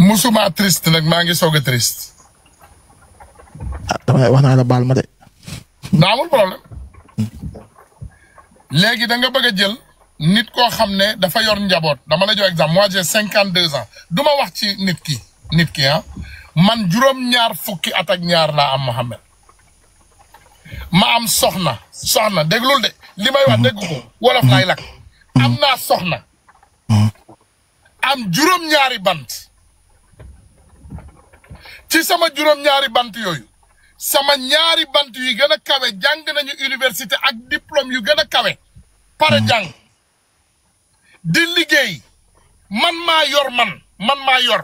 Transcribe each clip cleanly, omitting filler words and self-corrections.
musuma triste nag maa ngi soog a triste. ah damay wax naa la baal ma de. daa amul problème. léegi da nga bëgg a jël nit koo xam ne dafa yor njaboot dama la jox exemple moi j'ai 52 ans du ma wax ci nit ki ah man juróom-ñaar fukki at ak ñaar laa am Mohamed. ma am soxna déglul de li may wax dégg ko wolof laay lakk. am naa soxna. am juróom-ñaari bant. ci sama juróom-ñaari bant yooyu sama ñaari bant yu gën a kawe jàng nañu université ak diplôme yu gën a kawe. pare jàng di liggéey man maa yor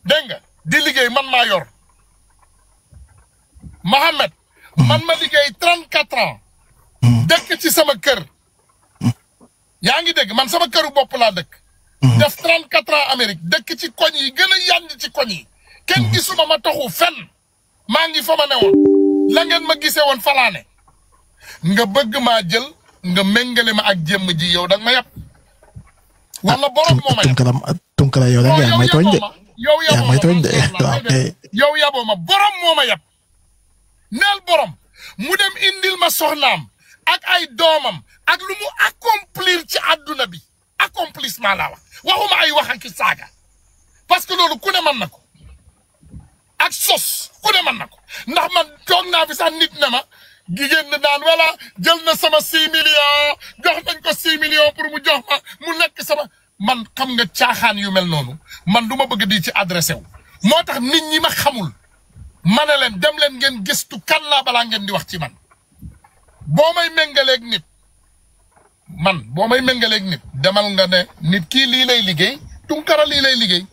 dégg nga di liggéey man maa yor Mohamed. man ma liggéey 34 ans. dëkk ci sama kër. yaa ngi dégg man sama këru bopp laa dëkk. def 34 ans Amérique dëkk ci koñ yi gën a yànj ci koñ yi. kenn gisuma ma taxu fenn. maa ngi fa ma ne woon. la ngeen ma gisee woon falaane. nga bëgg maa jël nga méngale ma ak jëmm ji yow da nga ma yab. wala borom moo ma yab Tunkara yow da nga may tooñ de. yow may tooñ de yow yaboo ma borom moo ma yab. neel borom mu dem indil ma soxnaam ak ay doomam ak lu mu accomplir ci àdduna bi accomplissement laa wax waxuma ay wax ak saaga parce que loolu ku ne mën na ko ak sos ku ne mën na ko ndax man toog naa fi sax nit ne ma jigéen na daan voilà jël na sama 6 millions jox nañ ko 6 millions pour mu jox ma mu nekk sama man xam nga caaxaan yu mel noonu man du ma bëgg di ci adressé wu moo tax nit ñi ma xamul ma ne leen dem leen ngeen gëstu kan laa balaa ngeen di wax ci man boo may méngaleeg nit demal nga ne nit kii lii lay liggéey Tunkara lii lay liggéey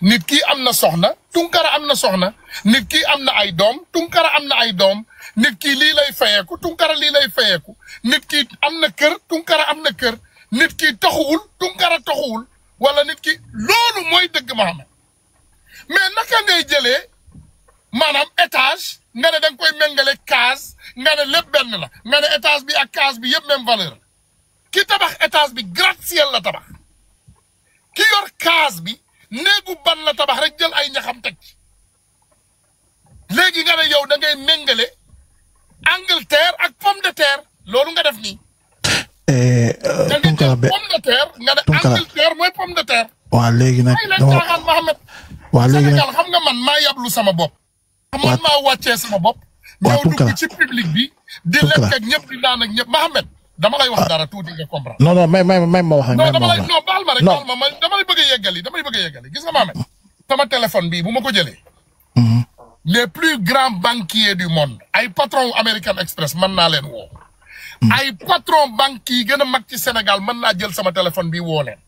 nit kii am na soxna Tunkara am na soxna nit kii am na ay doom Tunkara am na ay doom nit kii lii lay fayeeku Tunkara lii lay fayeeku nit kii am na kër Tunkara am na kër nit kii taxuwul Tunkara taxuwul wala nit ki loolu mooy dëgg Mohamed mais naka ngay jëlee maanaam étage nga ne da nga koy méngale case nga ne lépp benn la nga ne étage bi ak case bi yëpp même valeur la ki tabax étage bi gratte-ciel la tabax ki yor case bi néegu ban la tabax rek jël ay ñaxam teg ci léegi nga ne yow da ngay méngale Angleterre ak pomme de terre loolu nga def nii. da nga jël pomme de terre nga ne Angleterre mooy pomme de terre. waa léegi nag dama Mohamed. waa léegi nag Sénégal xam nga man maa yablu sama bopp. man maa wàccee sama bopp. ñëw dugg ci public bi. di lekk ak ñëpp di naan ak ñëpp Mohamed. dama lay wax dara tuuti nga comprendre. non may ma wax. non dama lay non baal ma rek baal ma dama lay bëgg a yeggali gis nga Mohamed. sama téléphone bii bu ma ko jëlee. les plus grands banquiers du monde ay patron American Express mën naa leen woo. ay patron banque yi gën a mag ci Sénégal mën naa jël sama téléphone bii woo leen.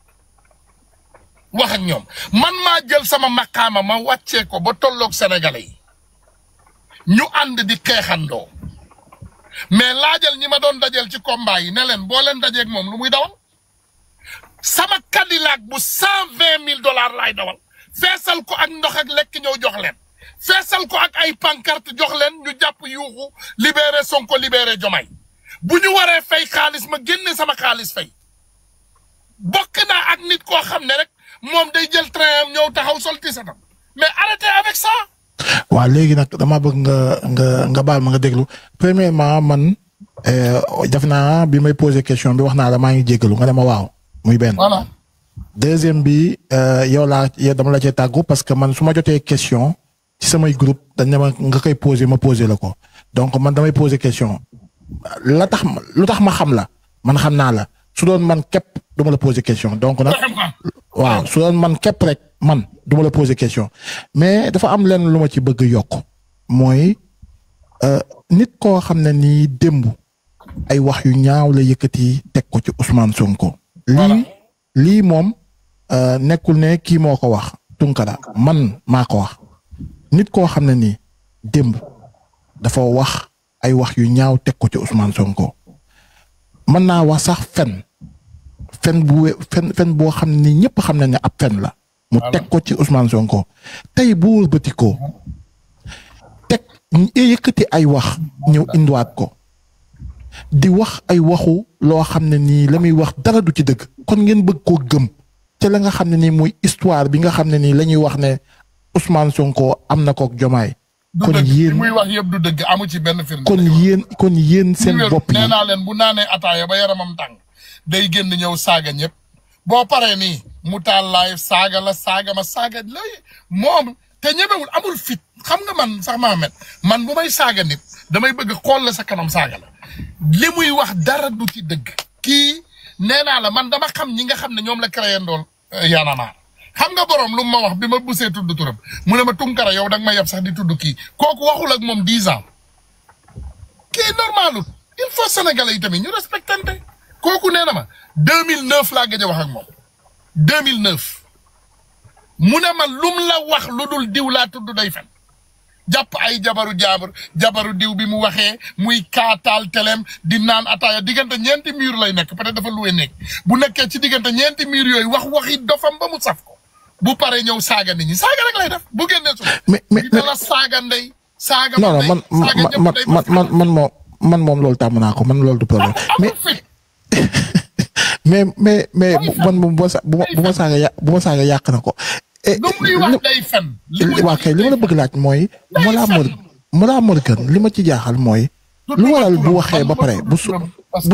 wax ak ñoom man maa jël sama maqaama ma wàccee ko ba tolloog sénégalais yi ñu ànd di xeexandoo mais laajal ñi ma doon dajeel ci combat yi ne leen boo leen dajeeg moom lu muy dawal sama Cadillac bu $120,000 laay dawal feesal ko ak ndox ak lekk ñëw jox leen feesal ko ak ay pancarte jox leen ñu jàpp yuuxu libéré Sonko libéré Diomaye bu ñu waree fay xaalis ma génne sama xaalis fay bokk naa ak nit koo xam ne rek moom day jël train am ñëw taxaw sol tisatam mais arrêtez avec ça. waaw léegi nag dama bëgg nga baal ma nga déglu premièrement man def naa bi may poser question bi wax naa la maa ngi jéggalu nga dama waaw muy benn. voilà. deuxième bi yow dama la cee tàggu parce que man su ma jotee question ci samay groupe dañ ne ma nga koy poser ma poser la ko donc man damay poser question lu tax ma xam la man xam naa la su doon man képp du ma la poser question donc nag. waaw su doon man képp rek man du ma la poser question mais dafa am lenn lu ma ci bëgg yokk mooy nit koo xam ne nii démb ay wax yu ñaaw la yëkkati teg ko ci Ousmane Sonko. lii moom nekkul ne kii moo ko wax Tunkara man maa ko wax nit koo xam ne nii démb dafa wax ay wax yu ñaaw teg ko ci Ousmane Sonko mën naa wax sax fen boo xam ne ñëpp xam nañ ne ab fen la. mu teg ko ci Ousmane Sonko tey bu wëlbati ko teg yëkkati ay wax ñëw indiwaat ko di wax ay waxu loo xam ne nii la muy wax dara du ci dëgg kon ngeen bëgg koo gëm ca la nga xam ne nii muy histoire bi nga xam ne nii la ñuy wax ne Ousmane Sonko am na kook Jomaay. kon yéen muy wax yëpp du dëgg amu ci benn firnde. kon yéen seen bopp yi nee naa leen bu naanee ataaya ba yaramam tàng day génn ñëw saaga ñëpp boo paree nii mu taal laay saaga la saaga ma saaga lay moom te ñemewul amul fit xam nga man sax Mohamed man bu may saaga nit damay bëgg xool la sa kanam saaga la li muy wax dara du ci dëgg. kii nee naa la man dama xam ñi nga xam ne ñoom la créé ndool Y'en a marre xam nga borom lu ma wax bi ma busee tudd turam mu ne ma Tunkara yow danga ma yab sax di tudd kii kooku waxul ak moom 10 ans kii normalul il faut sénégalais yi tamit ñu respectante kooku nee na ma 2009 laa gëj a wax ak moom 2009 mu ne ma lum la wax lu dul diw laa tudd day fen jàpp ay jabaru diw bi mu waxee muy kaataal teleem di naan ataaya diggante ñeenti mur lay nekk peut-être dafa luwe nekk bu nekkee ci diggante ñeenti mur yooyu waxi dofam ba mu saf ko bu paree ñëw saaga nit ñi saaga rek lay def bu génnee su mais la saaga ndey saaga non man moom loolu tàmm naa ko man loolu du problème mais man moom bu ma saaga yàq na ko. lu muy wax day fen. waa kay li ma la bëgg laaj mooy. Mollah Morgun li ma ci jaaxal mooy. lu waral bu waxee ba pare bu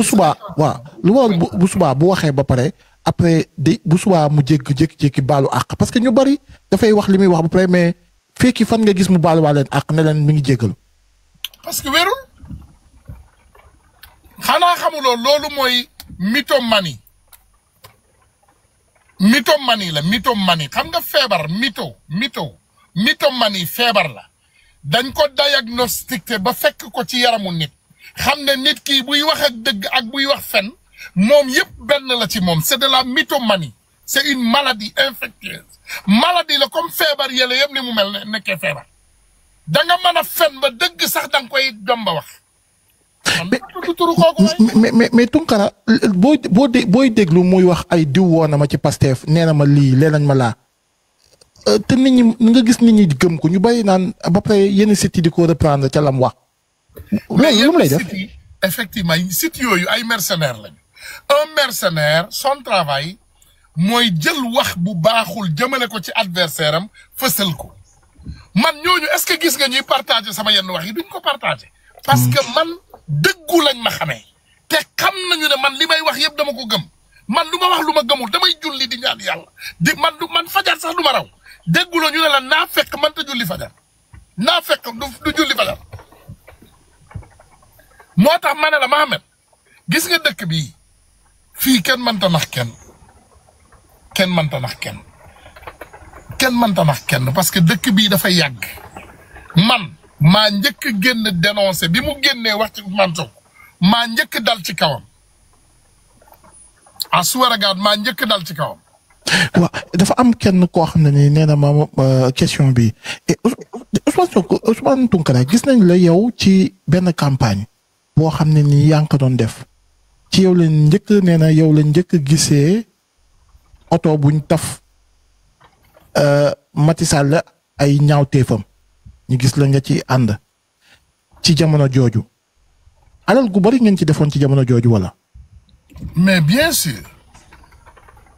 subaa waaw lu waral bu subaa bu waxee ba pare après bu subaa mu jékki-jékki baalu àq parce que ñu bari dafay wax li muy wax ba pare mais fekki fan nga gis mu baalu waa leen àq ne leen mi ngi jéggalu. parce que wérul xanaa xamuloo loolu mooy mythomanie. mythomanie la mythomanie xam nga feebar mythomanie feebar la dañ ko diagnostiqué ba fekk ko ci yaramu nit xam ne nit kii buy wax ak dëgg ak buy wax fen moom yëpp benn la ci moom c'est de la mythomanie c'est une maladie infectieuse maladie la comme feebar yële yëpp ni mu mel ne nekkee feebar da nga mën a fen ba dëgg sax da nga koy jomba wax. mais Tunkara booy déglu muy wax ay diw woon na ma ci Pastef nee na ma lii lee nañ ma laa te nit ñi nga gis nit ñi gëm ko ñu bàyyi naan ba pare yenn sites yi di ko reprendre ca lam wax. loolu lu mu lay def effectivement sites yooyu ay mercenaires lañu. un mercenaire son travail mooy jël wax bu baaxul jëmale ko ci adversaire am fësal ko man ñooñu est-ce que gis nga ñuy partager sama yenn wax yi duñ ko partager. parce que man dëggu lañ ma xamee te xam nañu ne man li may wax yëpp dama ko gëm man lu ma wax lu ma gëmul damay julli di ñaan yàlla di man fajar sax du ma raw déggu la ñu ne la naa fekk mënta julli fajar naa fekk du julli fajar moo tax ma ne la Mohamed gis nga dëkk bii fii kenn mënta nax kenn mënta nax kenn parce que dëkk bii dafa yàgg man maa njëkk génn dénoncé bi mu génnee wax ci Ousmane Sonko maa njëkk dal ci kawam à suwaragaat maa njëkk dal ci kawam. waaw dafa am kenn koo xam ne nii nee na ma question bi Ousmane Tounkara gis nañ la yow ci benn campagne boo xam ne nii yaa ngi ko doon def ci yow lañ njëkk nee na yow lañ njëkk gisee oto buñ taf Macky Sall ay ñaawteefam ñu gis la nga ci ànd ci jamono jooju alal gu bari ngeen ci defoon ci jamono jooju wala. mais bien sûr.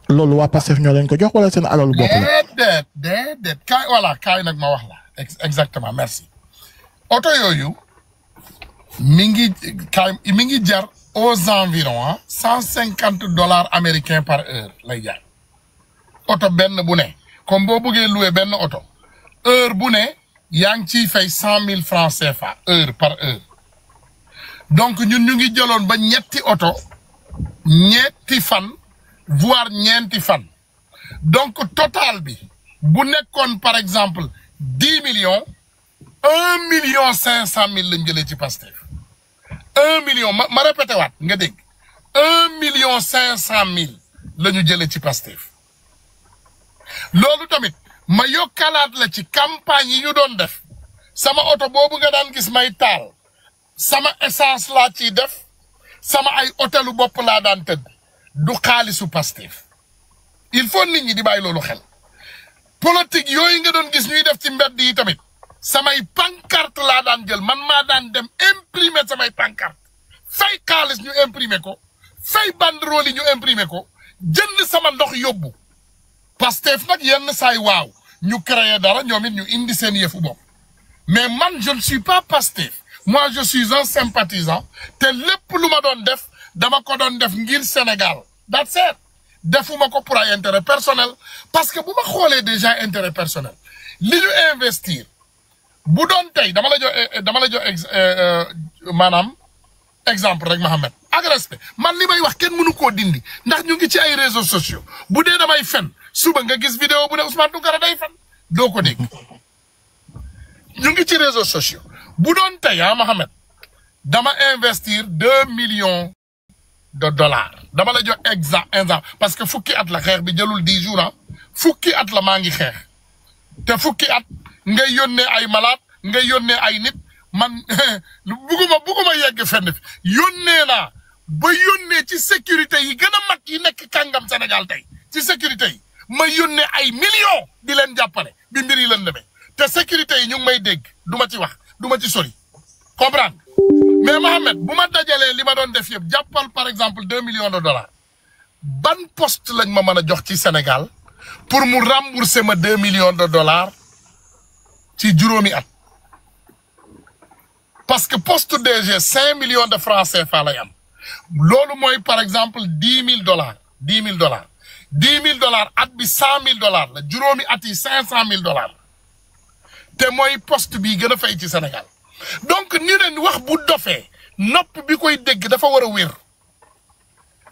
loolu waa Pastef ñoo leen ko jox wala seen alalu bopp la. déedéet kaay nag ma wax la exactement merci. oto yooyu mi ngi jar aux environs $150 américains par heure lay jar oto benn bu ne comme boo bëggee louer benn oto heure bu ne. yaa ngi ciy fay 100,000 francs CFA heure par heure donc ñun ñu ngi jëloon ba ñetti oto ñetti fan voire ñeenti fan donc total bi bu nekkoon par exemple 10 millions 1,5 million lañ jëlee ci Pastef 1 million ma répété waat nga dégg 1,5 million la ñu jëlee ci Pastef loolu tamit. ma yokkalaat la ci campagne yi ñu doon def sama oto boobu nga daan gis may taal sama essence laa ciy def sama ay hôtelu bopp laa daan tëdd du xaalisu Pastef il faut nit ñi di bàyyi loolu xel politique yooyu nga doon gis ñuy def ci mbedd yi tamit samay pancarte laa daan jël man maa daan dem imprimer samay pancarte fay xaalis ñu imprimer ko fay banderole yi ñu imprimer ko jënd sama ndox yóbbu Pastef nag yenn saay waaw ñu créer dara ñoom it ñu indi seen yëfu bopp mais man je ne suis pas Pastef moi je suis un sympathisant te lépp lu ma doon def dama ko doon def ngir Sénégal that's it defuma ko pour ay intérêt personnel parce que bu ma xoolee déjà intérêt personnel li ñu investir bu doon tey dama la jox maanaam exemple rek Mohamed ak respect man li may wax kenn mënu koo dindi ndax ñu ngi ci ay réseaux sociaux bu dee damay fen suba nga gis vidéo bu ne Ousmane Tounkara day fen doo ko dégg ñu ngi ci réseaux sociaux bu doon tey Mohamed dama investir 2 millions de dollars dama la jox exemple parce que fukki at la xeex bi jëlul 10 jours fukki at la maa ngi xeex te fukki at ngay yónnee ay malade ngay yónnee ay nit man bugguma yegg fenn fi yónnee naa ba yónnee ci sécurité yi gën a mag yi nekk kàngam Sénégal tey ci sécurité yi ma yónnee ay millions di leen jàppale bi mbir yi leen demee te sécurité yi ñu ngi may dégg du ma ci wax du ma ci sori comprendre mais Mohamed bu ma dajalee li ma doon def yëpp jàppal par exemple 2 millions de dollars ban poste lañ ma mën a jox ci Sénégal pour mu rembourser ma 2 millions de dollars ci juróomi at parce que poste DG 5 millions de francs CFA lay am loolu mooy par exemple 10 000 dollars 10 000 dollars 10 000 dollars at bi 100 000 dollars la juróomi at yi 500 000 dollars te mooy poste bii gën a fay ci Sénégal donc ni leen wax bu dofee nopp bi koy dégg dafa war a wér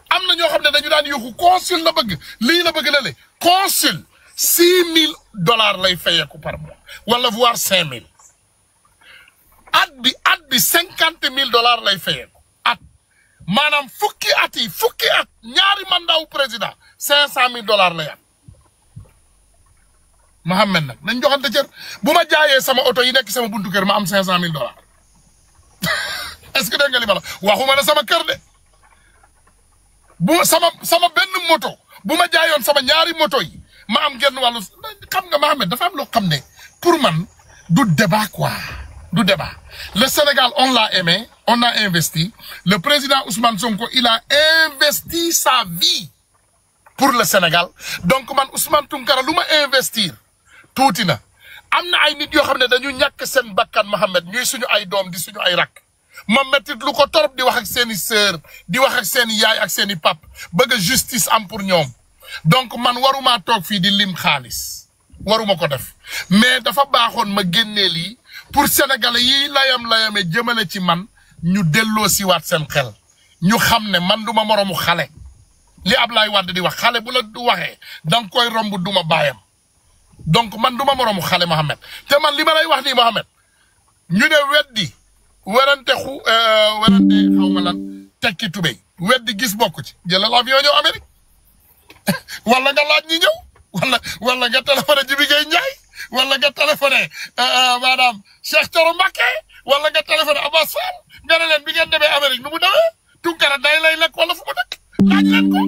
am na ñoo xam ne dañu daan yuxu consul la bëgg lii la bëgg la le consul 6 000 dollars lay fayeeku par mois wala voire 5 000 at bi 50 000 dollars lay fayeeku at maanaam fukki at ñaari mandat président 500 000 dollars lay am Mohamed nag nañ joxante cër bu ma jaayee sama oto yi nekk sama buntu kër ma am 500 000 dollars est-ce que dégg nga li ma la waxuma ne sama kër de bu sama benn moto bu ma jaayoon sama ñaari moto yi ma am genn wàllu xam nga Mohamed dafa am loo xam ne pour man du débat quoi du débat le Sénégal on l'a aimé on a investi le président Ousmane Sonko il a investi sa vie pour le Sénégal donc man Ousmane Tounkara lu ma investir tuuti na am na ay nit yoo xam ne dañu ñàkk seen bakkan Mohamed ñuy suñu ay doom di suñu ay rak ma mettit lu ko torop di wax ak seeni sœur di wax ak seeni yaay ak seeni pap bëgg justice am pour ñoom donc man waruma toog fii di lim xaalis waruma ko def mais dafa baaxoon ma génnee lii pour sénégalais yi layame jëmale ci man ñu delloo si waat seen xel ñu xam ne man duma moromu xale li Ablaye Wade di wax xale bu la du waxee danga koy romb duma baayam donc man duma moromu xale Mohamed te man li ma lay wax nii Mohamed ñu ne werante xaw ma lan tekki tubéy weddi gis bokku ci jëlal avion ñëw Amérique wala nga laaj ñi ñëw wala nga téléphoné Jibi Gueye Ndiaye wala nga téléphoné maanaam Cheikh Thioro Mbacké wala nga téléphoné Abbas Fall nga ne leen bi ngeen demee Amérique nu mu demee Tounkara day lay lekk wala fu mu dëkk laaj leen ko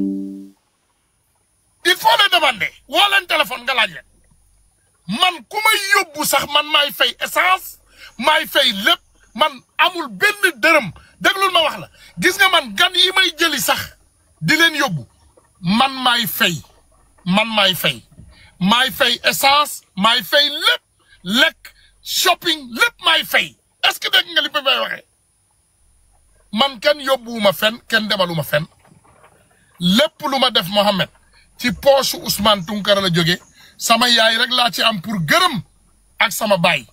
il faut le demander woo leen téléphone nga laaj leen man ku may yóbbu sax man maay fay essence maay fay lépp man amul benn dërëm déglul ma wax la gis nga man gan yi may jëli sax di leen yóbbu man maay fay essence maay fay lépp lekk shopping lépp maay fay est-ce que dégg nga li may waxee man kenn yóbbuwuma fen kenn demaluma fen lépp lu ma def Mohamed ci poche Ousmane Tounkara la jóge sama yaay rek laa ci am pour gërëm ak sama baay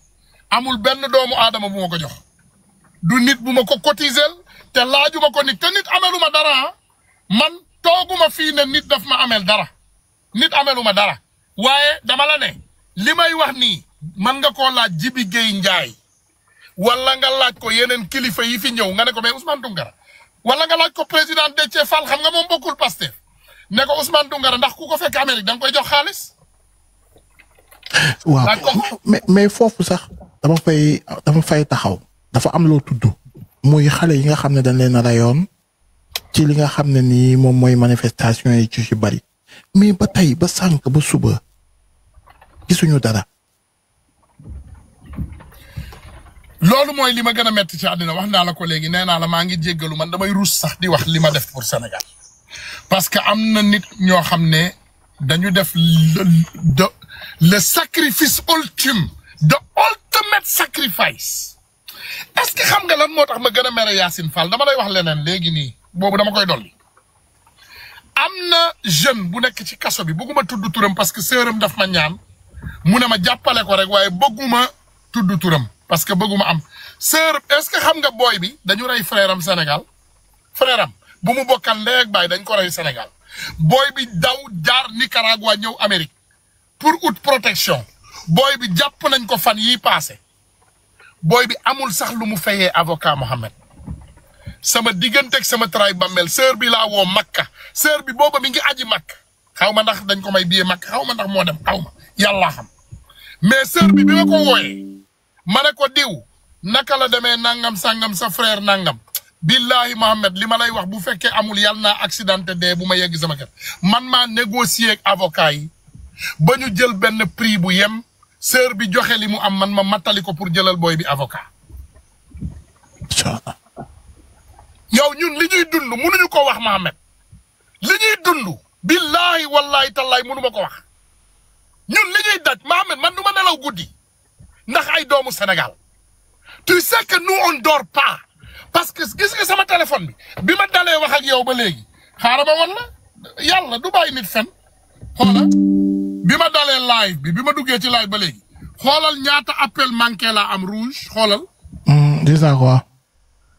amul benn doomu aadama bu ma ko jox du nit bu ma ko cotiser te laajuma ko nit te nit ameluma dara man tooguma fii ne nit daf ma amel dara nit ameluma dara waaye dama la ne li may wax nii man nga koo laaj Jibi Gueye Ndiaye wala nga laaj ko yeneen kilifa yi fi ñëw nga ne ko mais Ousmane Tounkara wala nga laaj ko président Déthié Fall xam nga moom bokkul Pastef ne ko Ousmane Tounkara ndax ku ko fekk Amérique da nga koy jox xaalis. waaw mais foofu sax dama fay taxaw dafa am loo tudd muy xale yi nga xam ne dañ leen a rayoon ci li nga xam ne nii moom mooy manifestation yi ci bari mais ba tey ba sànq ba suba gisuñu dara. loolu mooy li ma gën a metti ci àddina wax naa la ko léegi nee naa la maa ngi jéggalu man damay ruus sax di wax li ma def pour Sénégal parce que am na nit ñoo xam ne dañu def le sacrifice ultime, the ultimate sacrifice. Est-ce que xam nga lan moo tax ma gën a mere Yacine Fall dama lay wax leneen léegi nii boobu dama koy dolli. am na jeune bu nekk ci kaso bi bëgguma tudd turam parce que sœuram daf ma ñaan mu ne ma jàppale ko rek waaye bëgguma tudd turam parce que bëgguma am sœur est-ce que xam nga booy bi dañu rey frère am Sénégal frère am bu mu bokkal ndey ak baay dañ ko rey Sénégal booy bi daw jaar Nicaragua ñëw Amérique pour out protection booy bi jàpp nañ ko fan yii passé booy bi amul sax lu mu fayee avocat Mohamed sama digganteeg sama tray bammel sœur bi laa woo Makka sœur bi booba mi ngi aji Makka xaw ma ndax dañ ko may billet Makka xaw ma ndax moo dem xaw ma yàlla xam mais sœur bi ma ko wooyee ma ne ko diw naka la demee nangam sangam sa frère nangam billahi Mohamed li ma lay wax bu fekkee amul yàlla naa accidenté dee bu ma yegg sama kër man maa négocier ak avocat yi ba ñu jël benn prix bu yem sœur bi joxe li mu am man ma mattali ko pour jëlal booy bi avocat. yow ñun li ñuy dund mënuñu ko wax Mohamed li ñuy dund billahi wallahi tallahi mënu ma ko wax ñun li ñuy daj Mohamed man du ma nelaw guddi ndax ay doomu Sénégal tu sais que nous on dort pas parce que gis nga sama téléphone bi ma dalee wax ak yow ba léegi xaaral ma wan la yàlla du bàyyi nit fen xoolal bi ma dalee live bi ma duggee ci live ba léegi xoolal ñaata appel manqué la am rouge xoolal. dis naa quoi.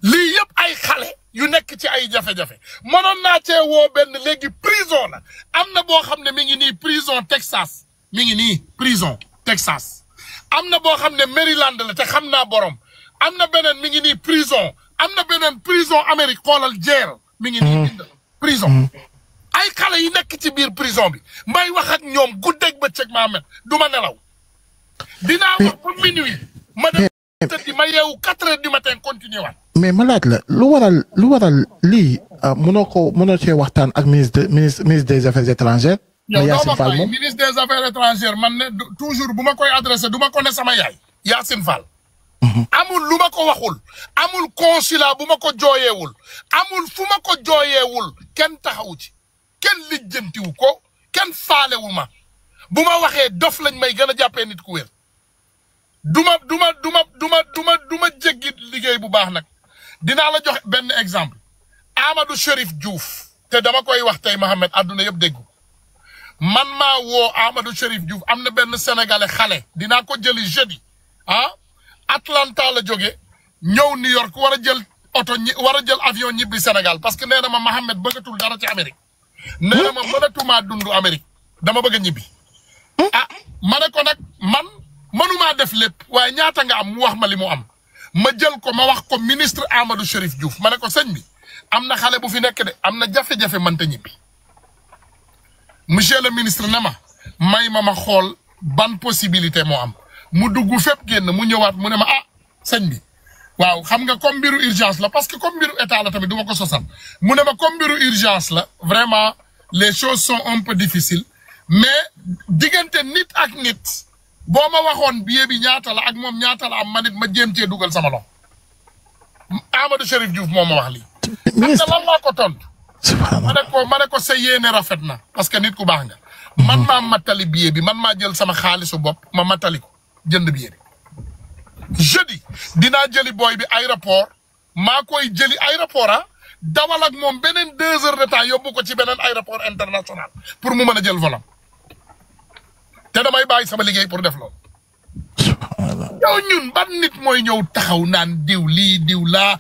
lii yëpp ay xale yu nekk ci ay jafe-jafe mënoon naa cee woo benn léegi prison la am na boo xam ne mi ngi nii prison Texas mi ngi nii prison Texas am na boo xam ne Maryland la te xam naa borom am na beneen mi ngi nii prison am na beneen prison Amérique xoolal jail mi ngi nii prison ay xale yi nekk ci biir prison bi may wax ak ñoom guddeeg bëccëg Mohamed du ma nelaw dinaa wax ba minuit ma dem tëddi ma yeewu 4 heures du matin continuer waat. mais ma laaj la lu waral lii mënoo cee waxtaan ak ministre des affaires étrangères. yow doo ma fay ministre des affaires étrangères man ne toujours bu ma koy adressé du ma ko ne sama yaay Yacine Fall. amul lu ma ko waxul amul consulat bu ma ko jooyeewul amul fu ma ko jooyeewul kenn taxawu ci kenn lijjantiwu ko kenn faalewu ma bu ma waxee dof lañ may gën a jàppee nit ku wér du ma jéggi liggéey bu baax nag dinaa la joxe benn exemple Amadou Chérif Diouf te dama koy wax tey Mohamed àdduna yëpp déggu man maa woo Amadou Chérif Diouf am na benn sénégalais xale dinaa ko jëli jeudi Atlanta la jóge ñëw New York war a jël war a jël avion ñibbi Sénégal parce que nee na ma Mohamed bëggatul dara ci Amérique nee na ma mënatumaa dund Amérique dama bëgg a ñibbi ma ne ko nag man mënumaa def lépp waaye ñaata nga am mu wax ma li mu am ma jël ko ma wax ko ministre Amadou Chérif Diouf ma ne ko sëñ bi am na xale bu fi nekk de am na jafe-jafe mënta ñibbi monsieur le ministre ne ma may ma xool ban possibilité moo am mu dugg fépp génn mu ñëwaat mu ne ma sëñ bi waaw xam nga comme mbiru urgence la parce que comme mbiru état la tamit du ma ko sosal mu ne ma comme mbiru urgence la vraiment les choses sont un peu difficiles mais diggante nit ak nit boo ma waxoon billet bi ñaata la ak moom ñaata la am ma nit ma jéem cee dugal sama loxo Amadou Chérif Diouf moo ma wax lii. ministre lan laa ko tontu. ma ne ko sa yéene rafet na parce que nit ku baax nga. man maa mattali billet bi man maa jël sama xaalisu bopp ma mattali ko jënd billet bi. jeudi dinaa jëli booy bi aéroport maa koy jëli aéroport dawal ak moom beneen 2 heures de temps yóbbu ko ci beneen aéroport international pour mu mën a jël volam te damay bàyyi sama liggéey pour def loolu. yow ñun ban nit mooy ñëw taxaw naan diw lii diw laa.